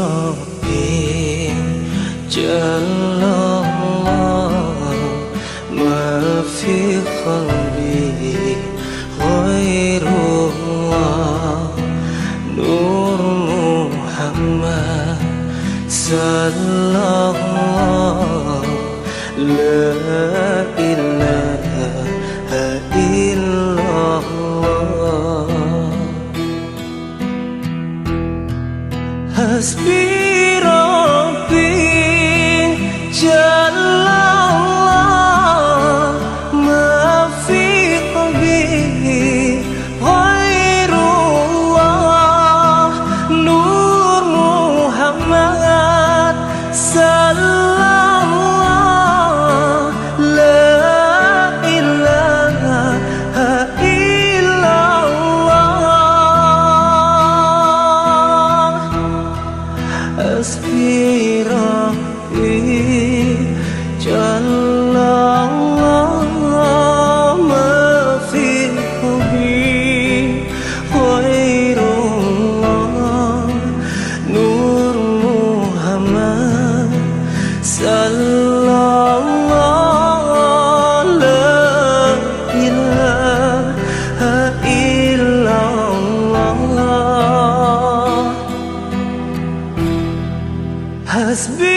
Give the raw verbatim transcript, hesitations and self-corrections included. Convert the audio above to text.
Rabbi, jallallah, ma fi qalbi ghairullah, Nur Muhammad, sallallahu, la ilaha illallah. Hasbi Rabbi, jallallah, ma fi qalbi ghairullah, Nur Muhammad, sallallahu, la ilaha illallah. Hasbi Rabbi, jallallah, ma fi qalbi ghairullah, Nur Muhammad, sallallahu, la ilaha illallah. Hasbi